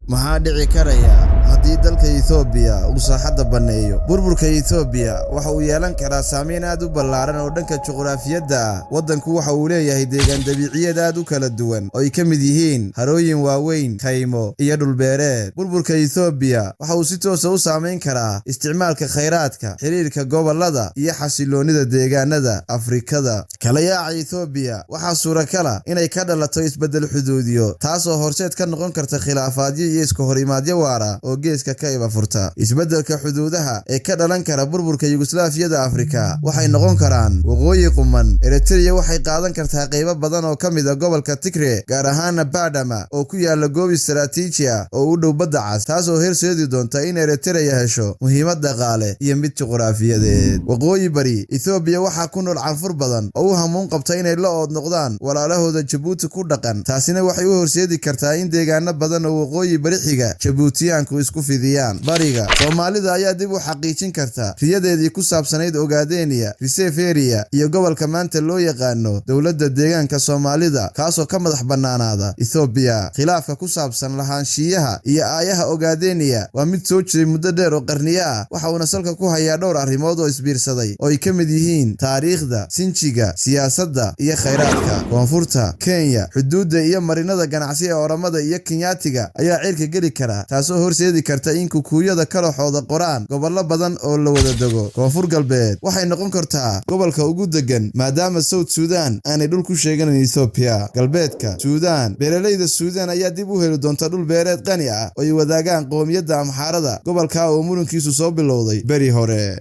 Maxaa dhici karaya haddii dalka Itoobiya uu saaxadda banneeyo? Burburka Itoobiya waxa uu yeelan karaa saameyn aad u ballaaran oo dhanka juqraafiyadda ah. Waddanku waxa uu leeyahay deegaan dabiiciyeed aad u kala duwan oo ay ka mid yihiin harooyin waaweyn, kaymo, iyo dhul beereed. Burburka Itoobiya waxa uu si toos ah u saameyn karaa isticmaalka kheyraadka, xiriirka gobollada, iyo xasilloonida deegaanada Afrikada. Kala yaaca Itoobiya waxaa suuragal ah inay ka dhalato isbeddel xuduudiyo, taasoo horseed ka noqon karta khilaafaadyo iyo iska horimaadyo waara oo geeska ka iba furta. Isbeddelka xuduudaha ee ka dhalan kara burburka Yugoslaafiyada Afrika waxay noqon karaan: Waqooyi quman, Eritrea waxay qaadan kartaa qaybo badan oo ka mid ah gobolka Tigre, gaar ahaana Badama oo ku yaala goob istaraatiiji ah oo u dhow Badda Cas, taasoo horseedi doonta in Eritrea hesho muhiimad dhaqaale iyo mid juqraafiyadeed. Waqooyi bari Itoobiya waxaa ku nool Canfur badan oo u hamuun qabta inay la ood noqdaan walaalahooda Jabuuti ku dhaqan. Taasina waxay u horseedi kartaa in deegaano badan oo waqooyi bari xiga Jabuutiyaanku isku fidiyaan. Bariga Soomaalida ayaa dib u xaqiijin karta riyadeedii ku saabsanayd Ogaadenia, Reserve Area iyo gobolka maanta loo yaqaano Dowladda Deegaanka Soomaalida, kaasoo ka madax bannaanaada Itoobiya. Khilaafka ku saabsan lahaanshiyaha iyo aayaha Ogaadenia waa mid soo jiray muddo dheer oo qarniyo ah, waxa uuna salka ku hayaa dhowr arrimood oo isbiirsaday oo ay ka mid yihiin taariikhda, sinjiga, siyaasadda iyo kheyraadka. Koonfurta Kenya, xuduudda iyo marinada ganacsi ee Oramada iyo Kenyaatiga ayaa cirka geli kara, taasoo horseedi karta in Kukuyada kalaxooda qoraan gobollo badan oo la wada dego. Koonfur Galbeed waxay noqon kartaa gobolka ugu degan, maadaama South Sudan aanay dhul ku sheeganayn Ethiopia. Galbeedka Suudaan, beeralayda Suudaan ayaa dib u heli doonta dhul beereed qani ah oo ay wadaagaan qoomiyadda Amxaarada, gobolka oo murankiisu soo bilowday beri hore.